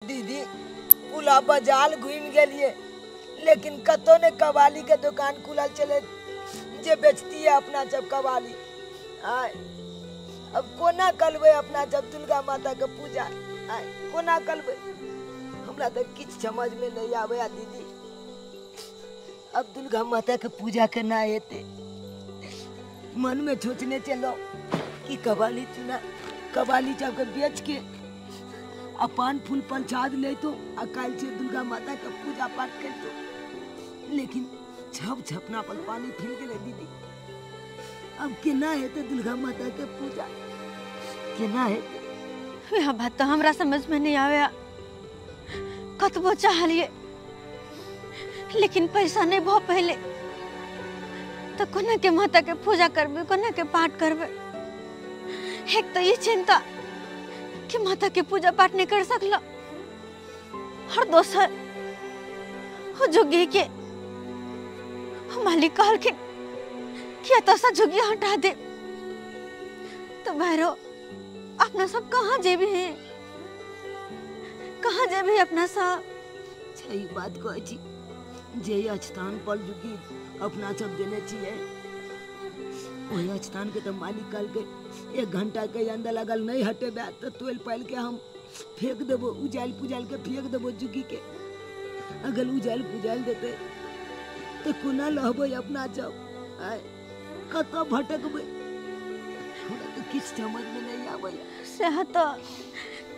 दीदी पूरा बाजार घूम गेलिए लेकिन कतो ने कवाली के दुकान खुलल चले जे बेचती है अपना जब कवाली। आय अब कोना करबै अपना जब दुर्गा माता के पूजा, आय कोना करबै, हमरा तो किछु समझ में नहीं आवे दीदी। अब दुर्गा माता के पूजा केना हेतै, मन में सोचने चलो कि कवाली चुना कवाली सबके बेच के आ पान फूल प्रसाद लेतो आ काल्हि से दुर्गा माता के पूजा पाठ करतो, लेकिन छप छपना पर पानी फिर गेलै दीदी। अब केना हेतै दुर्गा माता के पूजा, केना हेतै? वएह बात तो हमरा समझ में नहीं आवे। कतबो चाहलिए लेकिन पैसा नहीं भ पहले, तो कोना के माता के पूजा करबे, कोना के पाठ करबे। एक तो ये चिंता कि माता के पूजा पाठ नहीं कर सकलो, और दोसर वो झुग्गी के मालिक कहलखिन कि एतऽ झुग्गी हटा दे, तो भैरव अपना सब कहाँ जेबी है, कहाँ जेबी अपना सब? सही बात कहै छी, जे स्थान पर झुग्गी अपना सब देने छियै वही स्थान के तो मालिक कहलकै 1 घंटा के अंदर अगर नहीं हटेबे तो तोल पाल के हम फेंक देबो, उजाल पुजाल के फेंक देबो झुग्गी के। अगर उजाल पुजाल देते तो कोना लहबै अपना जब, कतऽ भटकबै, हमरा तो किछु समझ में नहीं आबै। सएह तो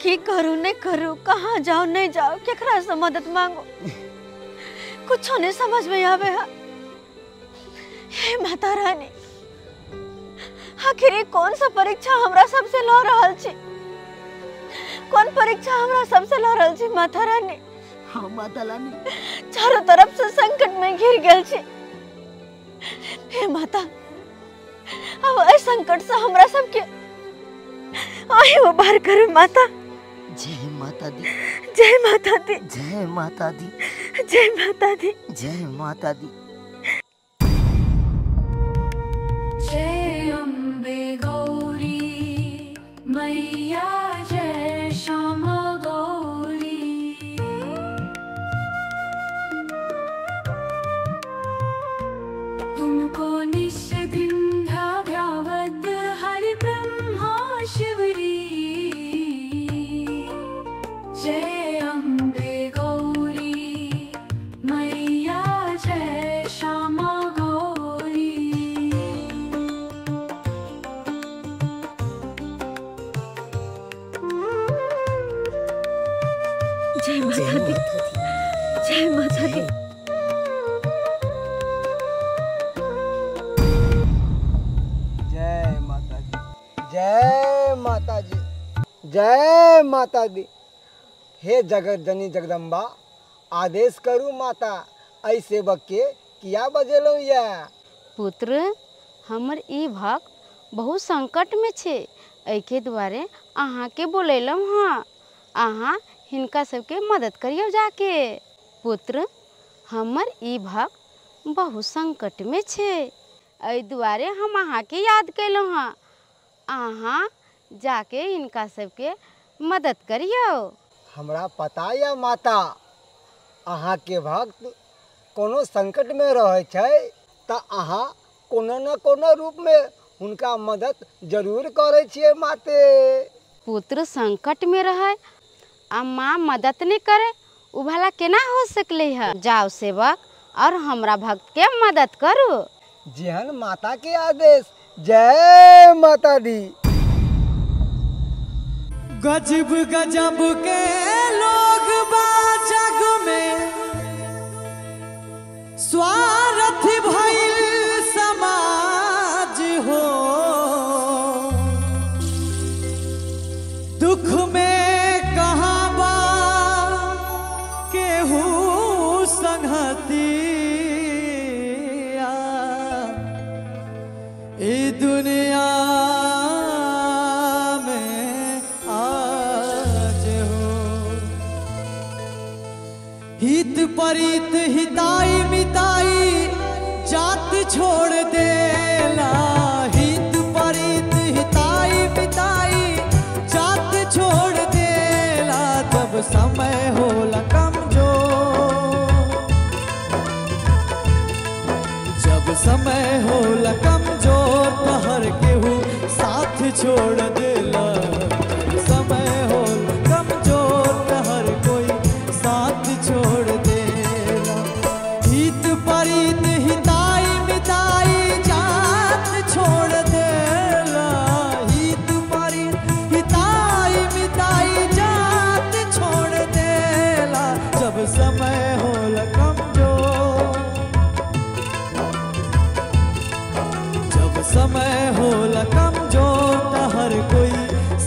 की करू नहीं करू, कहाँ जाओ नहीं जाओ, केकरा से मदद मांगो, कुछो नहीं समझ में आवे है। हे माता रानी, आखिर कौन सा परीक्षा हमरा सबसे ल रहल छी, कौन परीक्षा हमरा सबसे ल रहल छी माता रानी? हाँ माता रानी, चारों तरफ से संकट में घिर गेल छी। हे माता, अब एहि संकट से हमरा सबके आहि बाहर करू माता। जय माता दी, जय माता दी, जय माता दी, जय माता दी, जय माता दी। जय अम्बे गौरी मैया, जय श्यामा गौरी। तुमको निष्दिन ध्यावत हरि ब्रह्मा शिवरी। जय अम्बे गौरी मैया, जय श्यामा गौरी। जय माता दी, जय माता दी। जय माता दी, जय माता जी, जय माता दी। हे जगत जननी जगदम्बा, आदेश करू माता, ऐ सेवक के किया बजेलहुँ या? पुत्र, हमर ई भक्त बहुत संकट में छे, एहिके दुआरे अहाँके बोलेलहुँ हँ। अहाँ हिनका सबके मदद करियौ जाके। पुत्र, हमर ई भक्त बहुत संकट में छे, एहि दुआरे हम अहाँके याद केलहुँ हँ। अहाँ जाके हिनका सबके मदद करियौ। हमरा पता या माता, अहाँके भक्त कोनो संकट में रहै छै तऽ अहाँ कोनो न कोनो रूप में हुनका मदद जरूर करै छियै माते। पुत्र संकट में रहै आ माँ मदद नहीं करे, उ भला केना हो सकलै है? जाओ सेवक और हमरा भक्त के मदद करू। जेहन माता के आदेश। जय माता दी। गजब गजब के लोग बा जग में, स्वार्थ भइल समाज हो, दुख में कहाँ बा केहू संगतिया, ई दुनिया में आज हो। हित परित हिताई मिताई जात छोड़ देला, हित परित हिताई मिताई जात छोड़ देला, तब समय होला कमजोर, जब समय होला कमजोर त हर केहू साथ छोड़ देला। जब समय होला कमजोर त हर कोई साथ छोड़ देला। हित परित हिताई मिताई जात छोड़ देला। हित परित हिताई मिताई जात छोड़ देला। जब समय होला कमजोर, जब समय होला कमजोर त हर कोई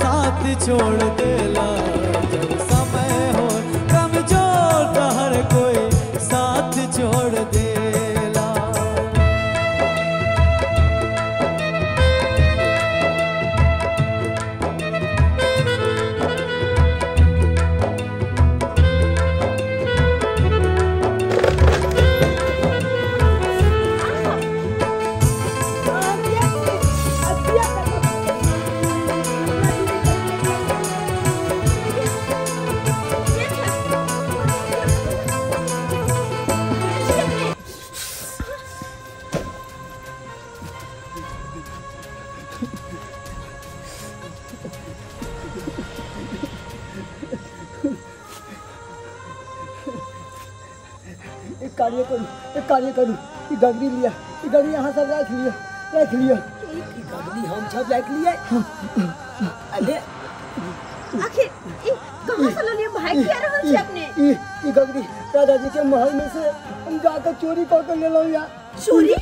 साथ छोड़ देला। जब समय हो कमजोर त हर कोई साथ छोड़ देला। एक कार्य करू, एक कार्य करू, ई गगरी लिया, ई गगरी अहाँ सब राखि लिया, राखि लिया। ई गगरी हम सब राखि लिए। अरे आखिर ई कहाँ से ललिए भाई किया रहल छी अपने? ई ई गगरी दादाजी के महल में से हम जाकर चोरी कर के लेलहुँ या। चोरी?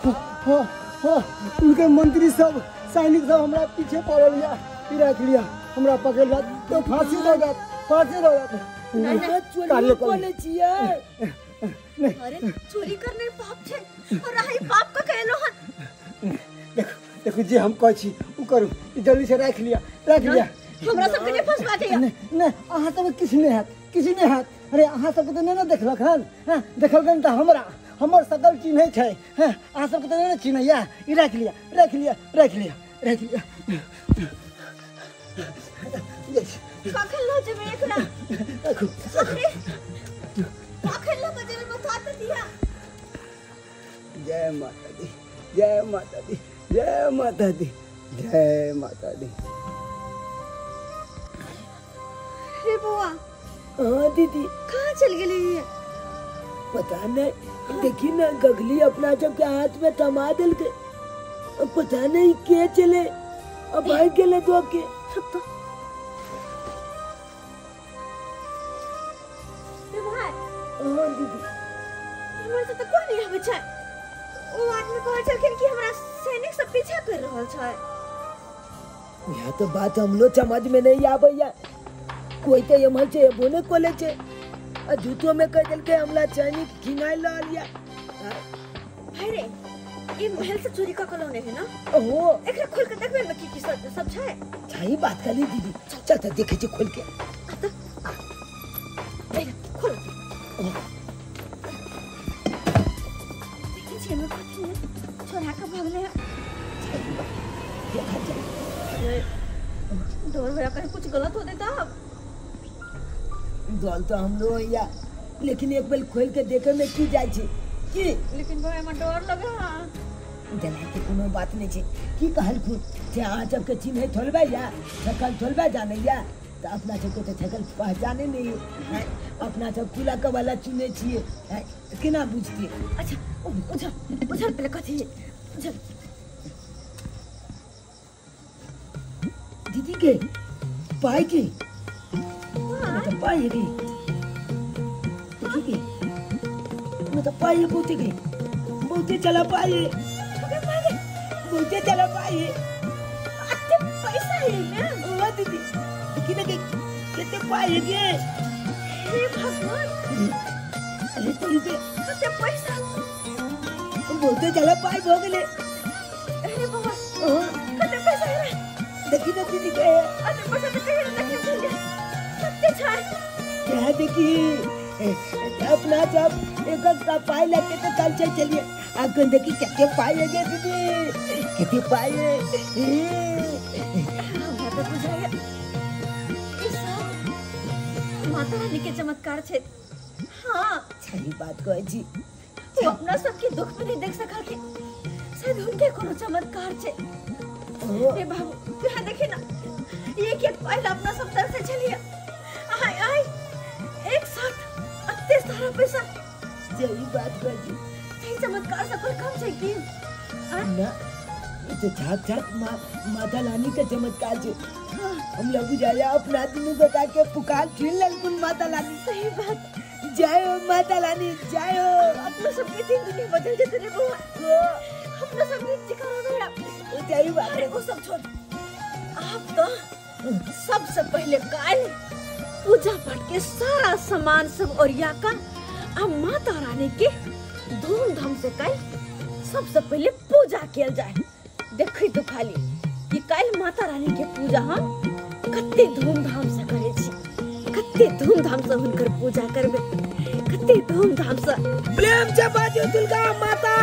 हाँ हाँ, उनके मंत्री सब सैनिक सब हमरा पीछे पड़ल या। ई राखि लिया, हमरा पकड़ लत तो फांसी दऽ देत, फांसी दऽ देत। चोरी कार्य करू। कोने छियै? अरे चोरी करने पाप छै और रही पाप का कहलो हन। देखो देखो जे हम कहै छी उ करू, ई जल्दी से राखि लिया, राखि लिया। हमरा सबके नहीं फंसवा के या। नहीं नहीं, अहाँ सबके किछु नहि हैत, किछु नहि हैत। अरे अहाँ सबके तऽ नहि ने देखलक हन, हँ देखलक हन तऽ हमरा हमर सकल चिन्है छै, हँ अहाँ सबके तऽ नहि ने चिन्हैया। ई राखि लिया, राखि लिया, राखि लिया, राखि लिया। कखन ल जेबै एकरा? राखू। अरे कखन ल के जेबै बता तऽ दिया। जय माता दी, जय माता दी, जय माता दी, जय माता दी। रे बुआ। हाँ दीदी। कहाँ चल गेली ये? पता नहीं, देखी ना गगली अपना जब के हाथ में थमा दिल के, अब पता नहीं के चले, अब भाग गेले दो के। रुक तो। रे भाई। हाँ दीदी। हमर से तो कोई नहीं आबै छै। ओ आदमी कहै छलखिन कि हमरा सैनिक सब पीछा कर रहल छै। यह तो बात हमलो समझ में नहीं आबैया। कोई तो एम्हर छै एबो नहि कोले छै, आ झूठो में कह देलकै हमला सैनिक खिनाइ लऽ लिया। भाई रे, ई महल से चोरी कऽ के लौने है ना? ओहो, एकरा खोल के देखबै में की की सब सब छै। सही बात कहली दीदी, चल चल देखै छी खोल के। आ तऽ आ खोल। देखै छियै एहिमे कथी है? छोड़ा के भगले है। देखा चल। डर भैया कहीं कुछ गलत हो देता। दल तो हम लोग या, लेकिन एक बेर खोल के देखे में की जाय छै की? लेकिन भाई हमरा डर लगे हा। डराय के कोनो बात नहीं छै। की कहलखुन जे अहाँ सबके चिन्है थोलबै या सकल थोलबै जानै या, तऽ अपना सबके तऽ सकल पहचाने नहीं है, अपना सब खुला के वाला चिन्है छियै, केना बुझतियै? अच्छा उझल उझल पहले कथी है? उझल। दीदी के पाई के तो पाई है गई, देखी के मैं तो पाई है बहुते गई, बहुते चला पाई है, बहुते चला पाई है। अत्ते पैसा है ना? हाँ दीदी, देखी ना कितने पाई है गे। हे भगवान। अरे तो ये अत्ते पैसा बहुते चला पाई हो गए। अरे बाबा कितने पैसा है? देखी ना दीदी के अरे पैसा तो कहीं नहीं देखी सत्य छै। क्या देखी अपना जब एक एक पाई लेके तो कल चल चलिए। अखन देखी कितने पाई है गे दीदी, कितने पाई है। हमरा तो बुझाइए ई सब माता रानी के चमत्कार छे। हाँ सही बात कहै छी। वो अपना सबके दुख में नहीं देख सकल, शायद उनके कोनो चमत्कार छे। रे बाबू तू यहाँ देखे ना, एक एक पहला अपना सब तरह से चलिए आय आय एक साथ अत्ते सारा पैसा। सही बात कहै छी। सही चमत्कार से कोई कम छे की ना? ये तो साक्षात माता रानी के चमत्कार छे। हम लोग बुझाया अपना दुनू गोटा के पुकार छीन लेलकुन माता रानी। सही बात। जय हो माता रानी, जय हो। अपना सबके दिन दुनिया बदल जेतै रे बौआ। अपना सबके ठिकाना भेड़ा। सही बात। अरे वो सब छोड़, आप तो सबसे पहले काल पूजा पाठ के सारा सामान सब ओरिया का आ माता रानी के धूमधाम से काल सबसे पहले पूजा किया जाए। देखी तो खाली कि काल माता रानी के पूजा हम कते धूमधाम से करे छी, कते धूमधाम से हुनकर पूजा करबे, कते धूमधाम से। प्रेम से बाजू दुर्गा माता